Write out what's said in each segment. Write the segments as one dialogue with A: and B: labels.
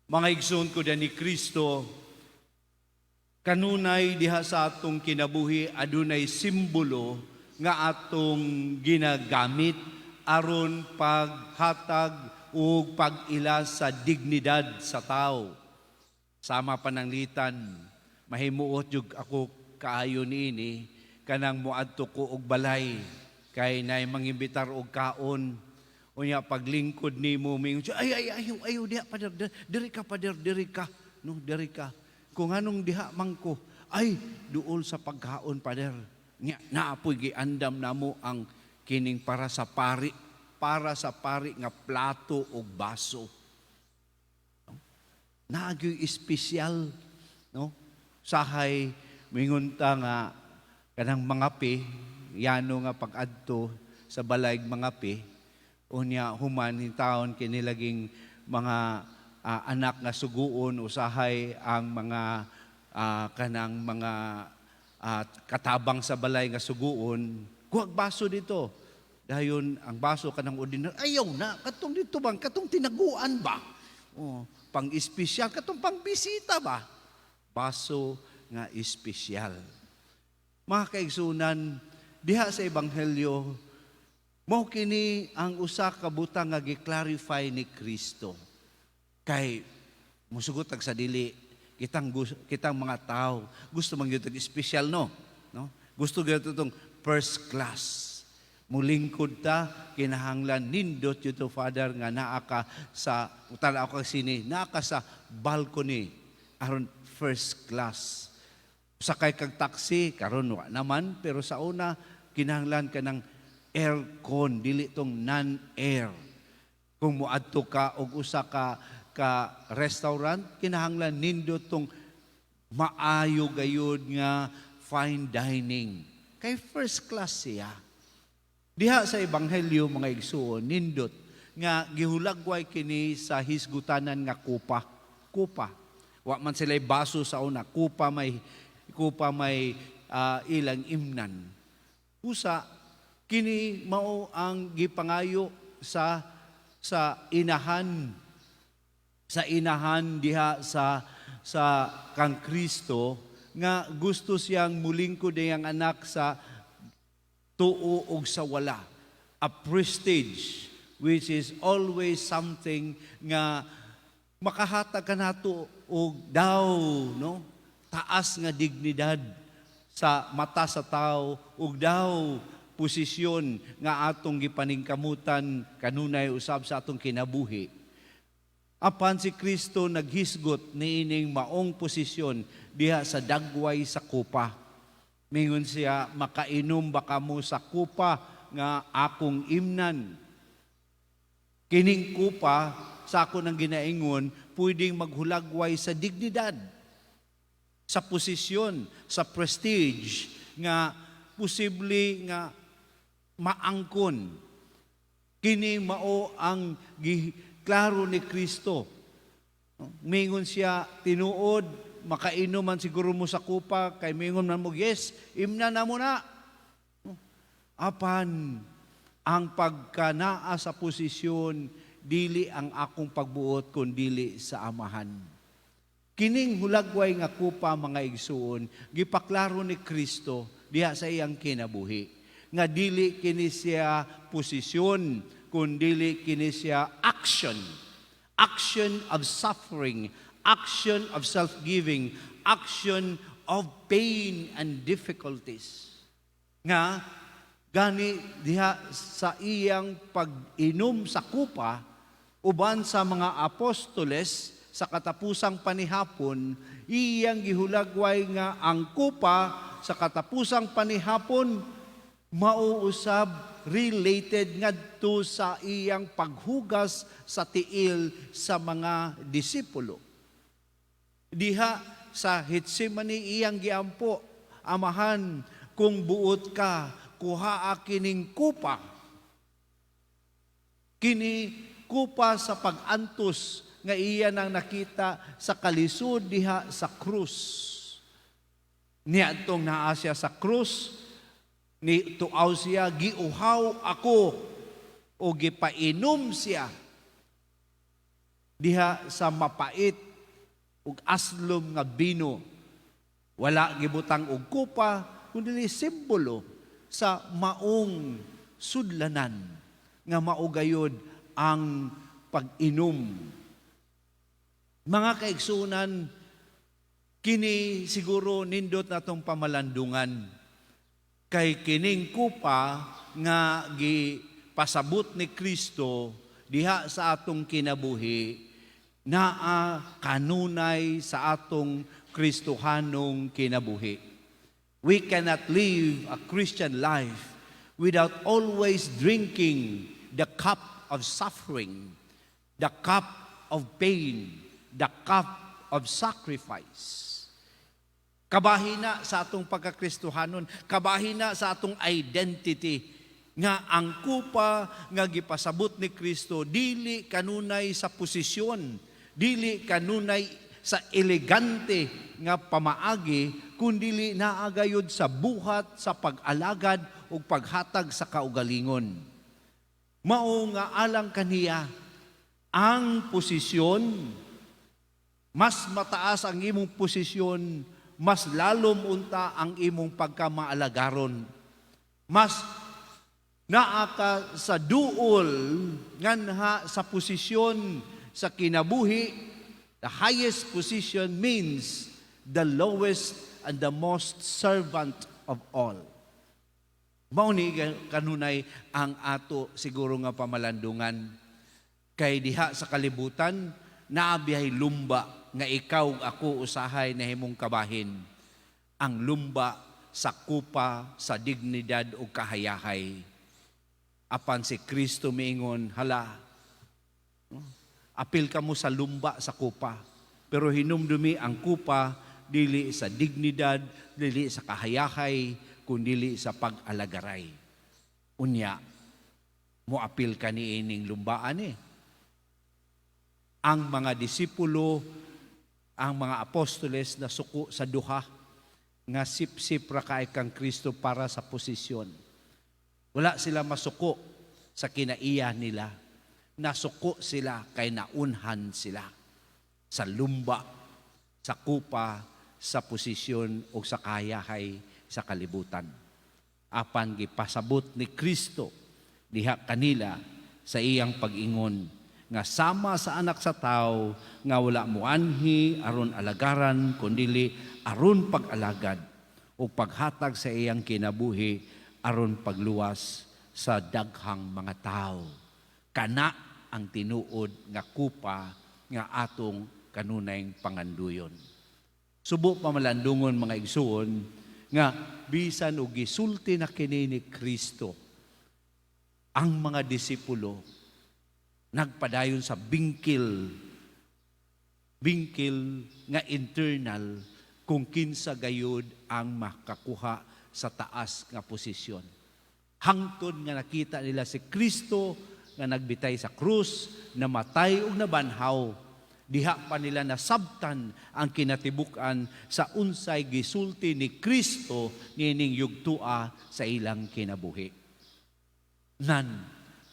A: Mga igsoon ko ni Kristo, kanunay diha sa atong kinabuhi adunay simbolo nga atong ginagamit aron paghatag ug pag-ila sa dignidad sa tao. Sama pananglitan, mahimuot jud ako kaayo niini, kanang moadto ko og balay kay nay mangimbitar og kaon. Unya paglingkod nimo, mingon siya, "Ay, ay, ayaw, ayaw diha, pader, diri ka, pader, diri ka, no, diri ka." Kung anong diha man ko, "Ay, duol sa pagkaon, pader." Nya naapoy giandam namo ang kining para sa pari nga plato o baso. Naa gyoy espesyal, no? Sahay mingon ta nga kanang mga pi, yano nga pag-adto sa balay mga pi, unya human taon kini laging mga anak nga suguon, usahay ang mga kanang mga katabang sa balay nga suguon, "Kuhag baso dito." Dayon ang baso kanang ordinary, "Ayaw na, katong dito bang, katong tinaguan ba?" Oh, pang espesyal, katong pang bisita ba? Baso nga espesyal. Mga kaigsunan, diha sa ebanghelyo, mao kini ang usa ka butang nga gi-clarify ni Kristo. Kay musugot sa dili, kitang mga tao gusto man gyud espesyal, no? No? Gusto gyud itong first class. Mulingkod ta, kinahanglan nindot yun to, Father, nga naa ka sa tanaw ka sini, naa ka sa balcony aron first class. Sakay kag taxi, karon wa naman, pero sa una kinahanglan ka ng aircon, dili tong non-air. Kung moadto ka og usa ka ka restaurant, kinahanglan nindot tong maayo gayud nga fine dining. Kay first class siya. Diha sa ebanghelyo, mga igsuon, nindot nga gihulagway kini sa hisgutanan nga kupa. Kupa. Wa man sila baso sa una, kupa may ilang imnan. Usa kini mao ang gipangayo sa inahan diha sa kang Kristo nga gusto siyang mulingkod iyang anak sa tuo og sa wala. A prestige which is always something nga makahatag kanato og daw, no, taas nga dignidad sa mata sa tao ug daw posisyon nga atong gipaningkamutan kanunay usab sa atong kinabuhi. Apan si Kristo naghisgot niining maong posisyon diha sa dagway sa kupa. Mingon siya, "Makainom ba kamo sa kupa nga akong imnan?" Kining kupa, sa ako ng ginaingon, pwedeng maghulagway sa dignidad, sa posisyon, sa prestige, nga posible nga maangkon. Kini mao ang klaro ni Kristo. Mingon siya, "Tinuod, makainom man siguro mo sa kupa," kay mingon man mo, "Yes, imna na mo na." Apan, ang pagkanaa sa posisyon, dili ang akong pagbuot, kun dili sa Amahan. Kining hulagway nga kupa, mga igsuon, gipaklaro ni Kristo diha sa iyang kinabuhi nga dili kini siya posisyon, kun dili kini siya action. Action of suffering, action of self-giving, action of pain and difficulties. Nga gani diha sa iyang pag-inom sa kupa uban sa mga apostoles sa katapusang panihapon, iyang gihulagway nga ang kupa sa katapusang panihapon mauusab related ngadto sa iyang paghugas sa tiil sa mga disipulo. Diha sa Getsemane iyang giampo, "Amahan, kung buot ka, kuhaa kining kupa." Kini kupa sa pag-antos nga iya nang nakita sa kalisod diha sa krus. Niadtong naa siya sa krus, ni tuaw siya, "Giuhaw ako," o gipainom siya. Diha sa mapait ug aslom nga bino, wala gibutang og kupa kundi simbolo sa maong sudlanan nga mao gayod ang pag-inom. Mga kaigsunan, kini siguro nindot natong pamalandungan kay kining kupa nga gipasabot ni Kristo diha sa atong kinabuhi naa kanunay sa atong Kristohanong kinabuhi. We cannot live a Christian life without always drinking the cup of suffering, the cup of pain, the cup of sacrifice. Kabahin na sa atong pagkakristohanon, kabahin na sa atong identity nga ang kupa nga gipasabot ni Kristo dili kanunay sa posisyon, dili kanunay sa elegante nga pamaagi, kundili naa gayod sa buhat sa pag-alagad ug paghatag sa kaugalingon. Mao nga alang kaniya ang posisyon, mas mataas ang imong posisyon, mas lalom unta ang imong pagkamaalagaron. Mas naa ka sa duol nganha sa posisyon sa kinabuhi. The highest position means the lowest and the most servant of all. Mao ni kanunay ang ato siguro nga pamalandungan kay diha sa kalibutan naa bihay lumba nga ikaw ug ako usahay nahimong kabahin, ang lumba sa kupa sa dignidad ug kahayahay. Apan si Kristo miingon, "Hala, apil ka mo sa lumba sa kupa, pero hinumdumi ang kupa dili sa dignidad, dili sa kahayahay, kundili sa pag-alagaray. Unya moapil ka niining lumbaan eh." Ang mga disipulo, ang mga apostoles, na suko sa duha nga sip-sip ra kay kang Kristo para sa posisyon. Wala sila masuko sa kinaiya nila. Nasuko sila kay naunhan sila sa lumba, sa kupa, sa posisyon o sa kahayahay sa kalibutan. Apan gipasabot ni Kristo diha kanila sa iyang pag-ingon nga sama sa Anak sa Tao nga wala muanhi aron alagaran kundili aron pag-alagad o paghatag sa iyang kinabuhi aron pagluwas sa daghang mga tao. Kana ang tinuod nga kupa nga atong kanunayng panganduyon. Subo pamalandungon, mga igsuon, nga bisan og gisulti na kini ni Kristo, ang mga disipulo nagpadayon sa bingkil bingkil nga internal kung kinsa gayud ang makakuha sa taas nga posisyon. Hangtod nga nakita nila si Kristo nga nagbitay sa krus, namatay ug nabanhaw, diha pa nila nasabtan ang kinatibuk-an sa unsay gisulti ni Kristo niining yugtua sa ilang kinabuhi. Nan,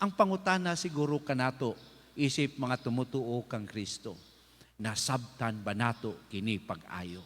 A: ang pangutana siguro kanato isip mga tumutuo kang Kristo, nasabtan ba nato kini pag-ayo?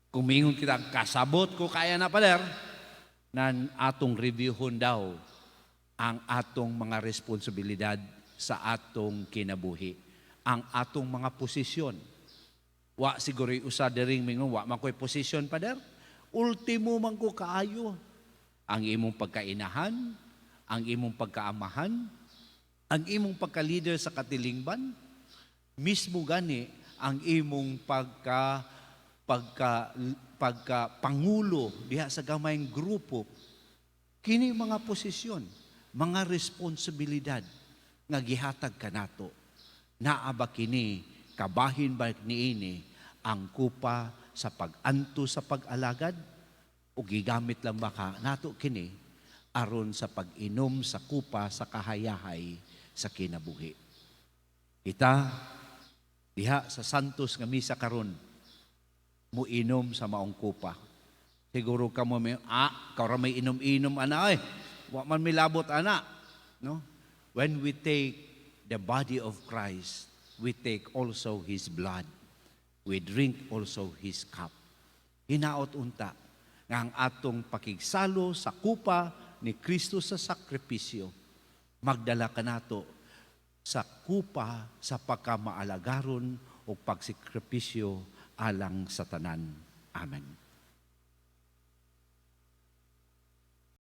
A: Kung mingon kita, "Kasabot ko kaya na, pader," nan atong reviewhon daw ang atong mga responsibilidad sa atong kinabuhi, ang atong mga posisyon. Wa siguro usa diring mingon, "Wa man ko'y posisyon, pader. Ultimo man ko kaayo." Ang imong pagkainahan, ang imong pagkaamahan, ang imong pagka-leader sa katilingban, mismo gani ang imong pagka pagka pagka pangulo diha sa gamayng grupo, kini mga posisyon, mga responsibilidad nga gihatag kanato, naa ba kini, kabahin ba niini ang kupa sa pag-anto sa pag-alagad o gigamit lang ba ka nato kini aron sa pag-inom sa kupa sa kahayahay sa kinabuhi? Kita diha sa Santos nga misa karon muinom sa maong kupa. Siguro kamo may kaura may inom-inom ana ay. Wa man milabot ana, no? When we take the body of Christ, we take also His blood. We drink also His cup. Hinaot unta nga ang atong pakigsalo sa kupa ni Kristo sa sakripisyo magdala kanato sa kupa sa pagkamaalagaron o pagsakripisyo alang sa tanan. Amen.